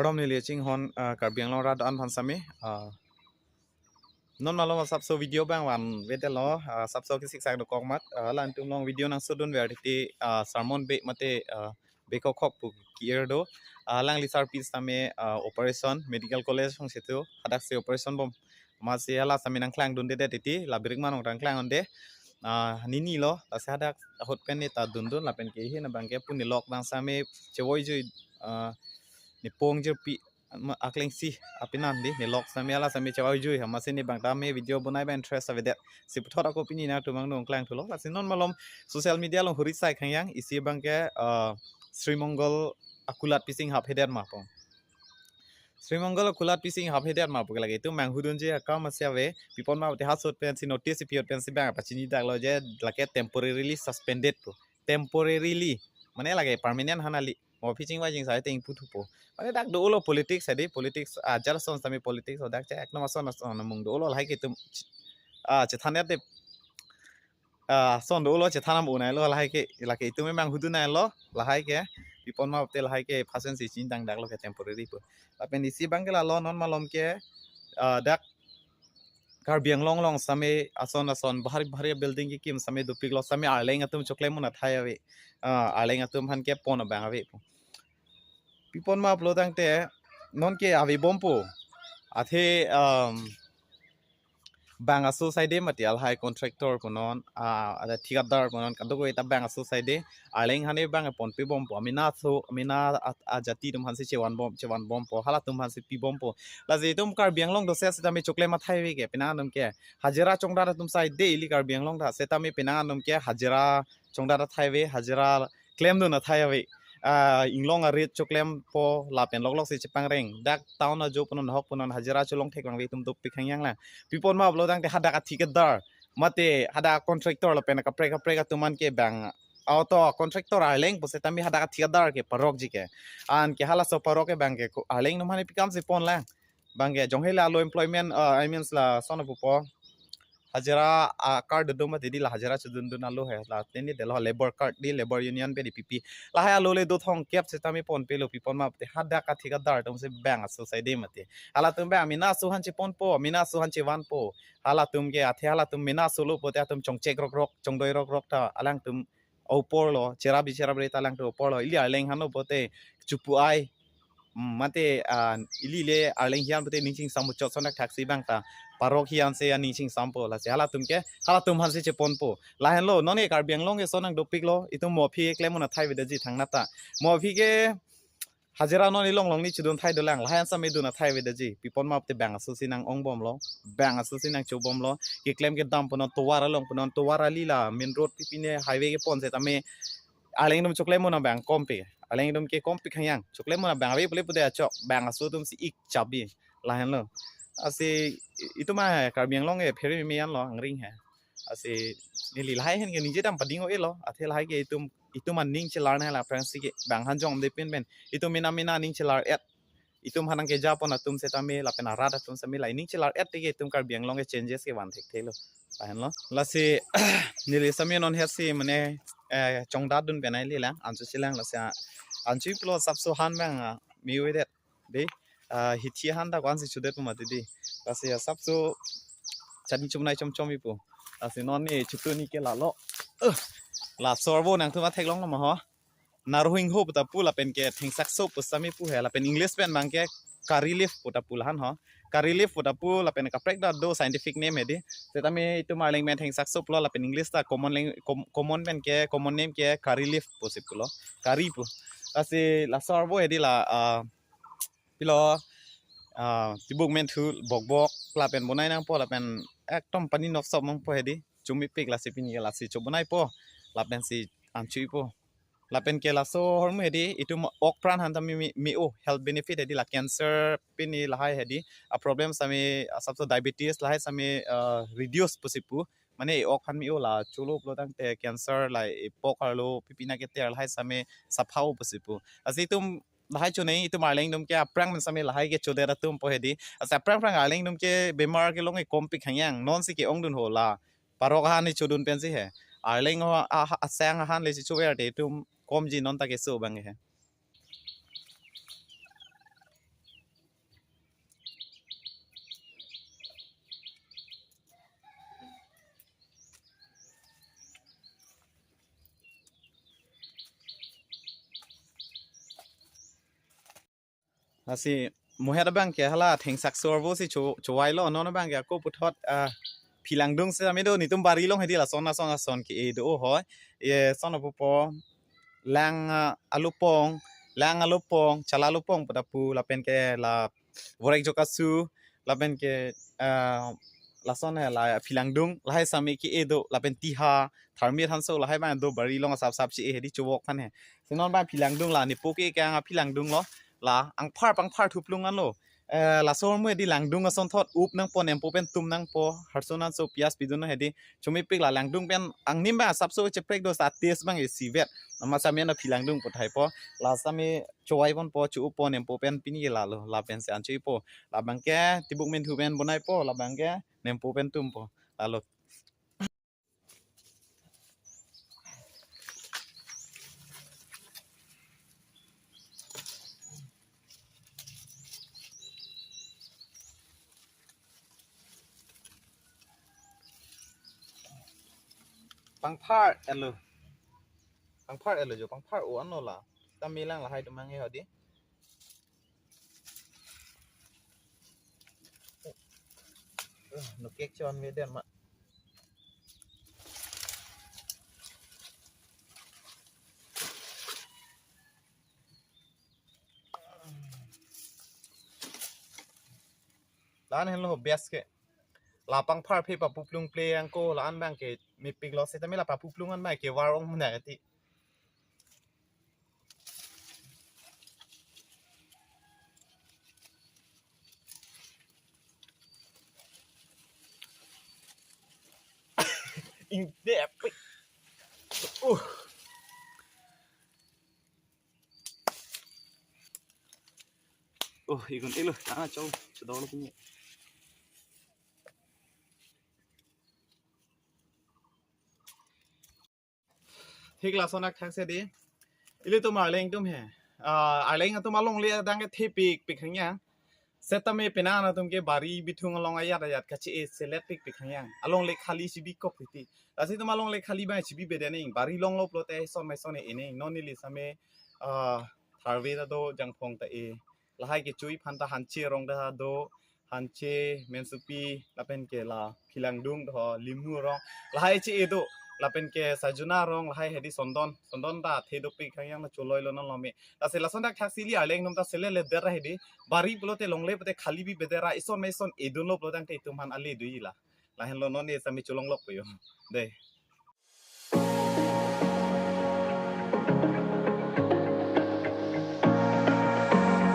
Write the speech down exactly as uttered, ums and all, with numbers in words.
Kardom, neli chinghon, ah, Karbi Anglong rat an aphan sitame, ah, non malom asapso video abang vanvedetlo, ah, asapso kesik sang dokok amat, ah, la nelitum along video nangchodun ver titi, ah, Sermon Bey mate, ah, Bey Kokhok pu ki-ir do, ah, alangli sarpi sitame, ah, operation medical college along si tu, hadak si operation bom. Amatsi hala sitame nangklang dundedet titi, la birikman along nangklang dunde. Ah, nini lo, lasi hadak ahut pen neta dundun lapen ke hin abang ke pu nelok abang sitame chevoijui, ah, nepong jirpi, ma, akleng si apinan di, nelok sitame hala sitame chevoijui, amatsi ne abang tame video bonai abang interest avedet. Si puthot ako pini nangtum angno nangklang thulo, lasi non malom social media along huri sai khangyang, isi abang ke, ah, Sri Mongol akulat pi si inghaphedet ma po. Sri Mongol akulat pi si inghaphedet ma pu ke lake itum manghudunji akam asi ave, pi apot ma pulote ha ahut pensi notice pi ahut pensi abang pachini daklo je lake temporarily suspended pu. Temporarily, mane lake permanent han kali. Mo aphi chingvai chingsai te ingpu thupo. Mane dak dolo politics adi, politics, ah, ajar ason sitame politics, o dak che ek nom ason ason amung dolo lahai ke itum, ah, chethan ya te, ah, ason dolo chethan am unai lo lahai ke, lake itum manghudun nai lo lahai ke, pi apot ma pulote lahai ke phasen si chini dang daklo ke temporary pu. Lapen isi abang ke lalo non malom ke, ah, dak Karbi Anglong along sitame ason ason bahari bahari building kekim sitame dopiklo, sitame arleng atum choklem un athai ave, ah, arleng atum aphan kepon abang ave pu. Pi apot ma pulo tangte non ke ave bompo. Athe, um, bang aso saide mati alhai contractor punon, ah, ada thikadar punon, kadokave ta bang aso saide, arleng aphan abang ponpe bompo, amena aso, amena a, ajati atum aphansi chevan bom, chevan bompo, halatum aphansi pi bompo. Lasi itum Karbi Anglong do se sitame choklem athai ave ke, penang atum ke hajira chongdat atum saide ili Karbi Anglong ta, sitame penang atum ke hajira chongdat athai ave, hajira klemdun athai ave. Ah, inglong arit choklempo lapen loklok si chepangreng. Dak town ajo punon, hok punon, hajira cholong thek abang ave itum dopik khangyang lang. Pi apot ma pulo tangte hadak athikadar, mate hadak contractor lapen kaprek kaprek atum an ke bang auto contractor arleng pu sitame hadak athikadar ke parokji ke. Anke halaso parok ke abang ke ko-, arleng atum aphan pi kam si pon lang. Abang ke jonghe la lo employment, ah, I means lason pupo. Hajira, ah, card do mati di la hajira chodundun alo he. La tini delo labor card di labor union pe di pipi. Lahai alo le do thomkep sitame ponpelo, pi apot ma pulote hadak athikadar atum si bang aso saide mati. Halatum abang mena aso aphan cheponpo, mena aso aphan chevanpo. Halatum ke athe halatum mena aso lo pulote atum chongchek rokrok, chongdoi rokrok ta alangtum opor lo, cherap bi cherap re ta alangtum opor lo. Ili arleng aphan lo pulote chupu ai. Hmm, mate, ah, ili le arleng hian pulote ning chingsam muchot sonak thaksi abang ta parok hian si aning chingsampo, lasi halatum ke halatum aphansi cheponpo. Lahenlo, non ke Karbi Anglong ke ason nang dopiklo, itum mo aphi klem un athai avedetji thangnat ta. Mo aphi ke hajira non ilong long ni chodun athai dolang, lahai an sitame dun athai avedetji. Pi apot ma pulote bang aso si nang-ong bomlo, bang aso si nangcho bomlo. Keklem kedam punon, tovar along punon, tovar ali la main road pi pine highway kepon sitame arleng atum choklem un abang kompe. Arleng atum ke kompe khangyang. Choklem un abang ave pule pulote achok, bang aso atum si ik chabi. Lahenlo. Lasi itum ma Karbi Anglong ke phere meme anlo, angring he. Lasi neli lahai ahin ke ningje dam pading o-elo. Athe lahai ke itum, itum aning chelar nai la aphrangsi ke bang aphan jongde pin pen. Itum mena mena aning chelar et. Itum aphan nangkeja pon atum sitame lapen arat atum sitame la ining chelar et tike itum Karbi Anglong ke changes kevan thekthelo. Lahenlo. Lasi neli sitame non het si mane, eh, chongdat dun penai le lang, ancho si lang, lasi, ah, ancho pulo asapso han abang, ah, me-oidet. De, ah, hithi han ta ko-an si chodet pu mati di. Lasi asapso chani chumnai chomchom ipu. Lasi non ne chutuni ke lalo. Uh, laso arvo nangtum theklonglo ma ho. Naruhingho pu ta pu lapen ke thengsakso pu sitame pu he, lapen English pen abang ke curry leaf pu ta pu lahan ho. Curry leaf pu ta pu lapen kaprek ta do scientific name he di. Sitame itum arleng pen thengsakso pulo lapen English ta common lang-, com-, common pen ke, common name ke curry leaf pusi pulo. Curry pu. Lasi laso arvo he di la, ah, pilo, ah, tibuk menthu bokbok lapen bonai nangpo lapen ekdom pani noksop nangpo he di. Chumipik lasi pini ke lasi chobonaipo. Lapensi ancho-ipo. Lapen ke laso ahormu he di, itum ok apran aphan ta me, me, me-o, health benefit he di la cancer pini lahai he di. A problem sitame, asapso diabetes lahai sitame, ah, reduce pusi pu. Mane ok aphan me-o la cholo pulo tangte cancer la epok arlo pi pina keter lahai sitame sapha-o pusi pu. Lasi itum lahai chonei, itum arleng atum ke aphrang pen sitame lahai ke chodet atum po he di. Lasi aphrang aphrang arleng atum ke bemar kelong ke kompik khangyang, non si ke-ongdun ho la. Parok ahan ni chodun pensi he. Arleng ho a, a, asang ahan le si chover te itum komji non ta keso abang he. Lasi mohet abang ke hala thengsak sorvo si cho chowailo, non abang ke ako puthot ah, philangdung sitame do, netum bari along hedi lason ason ason ke-e do hoi. Eson apupo lang ah, alupong, lang alupong, chala alupong pu ta pu, lapen ke la vorek jokasu, lapen ke ah, lason he la philangdung, lahai sitame ke-e do, lapen tiha, tharmit hanso, lahai abang do bari along asap sap si-e hedi chowok aphan he. Si non abang philangdung la nepo ke kang philangdung lo, la angphar pangphar thuplung anlo. Eh, laso ahormu hedi langdung asonthot up nangpo, nempo pen tum nangpo, harsun hanso, pias pidun hedi chomepik, la langdung pen angnim abang asapso cheprek do, sa taste abang isivet. Nama sitame na philangdung pu thaipo, la sitame chowai ponpo, cho-uppo, nempo pen pini ke lalo, lapen si an cho-ipo. Labang ke tibuk menthu pen bonaipo, labang ke nempo pen tumpo. Lalo. Pangphar elo. Pangphar elo jo, pangphar o anlo la. Tame lang lahai atum abang ke hedi. Eh, nukek chon me den ma. La-an henlo best ke. La pangphar aphi papuplung ple angko, la-an abang ke mepik lo, sitame la papuplung an abang ke war ong mena ti. Ingdep. Uh. Oh, ikon elo, ah, chau, chedolo punya. Thik lason athak si hedi. Ilitum Arleng atum he. Ah, Arleng atum alongle adang ke thepikpik hangya. Sitame penang atum ke bari bithung along ayat ayat kachi-e selet pikpik hangya. Alongle khali chibi kok hiti. Lasi itum alongle khali abang chibi bede neng. Bari longlo pulote ison ma ison e neng. Non neli sitame, ah, tharve ta do, jangphong ta e. Lahai kecho-i aphan ta hanche arong ta do, hanche, mensupi, lapen ke la philangdung do, limnu arong, lahai che-e do, lapen ke sajuna arong, lahai hedi sondon, sondon ta athe dopik hangya, na choloilo non lome. Lasi lason athak si ili Arleng atum ta selet le der ra hedi, bari pulote longle pulote khali bi bede ra, ison ma ison edunlo pulote tangte itum aphan ale do-i la. Lahenlo non e sitame cholonglokpo yo. Dei.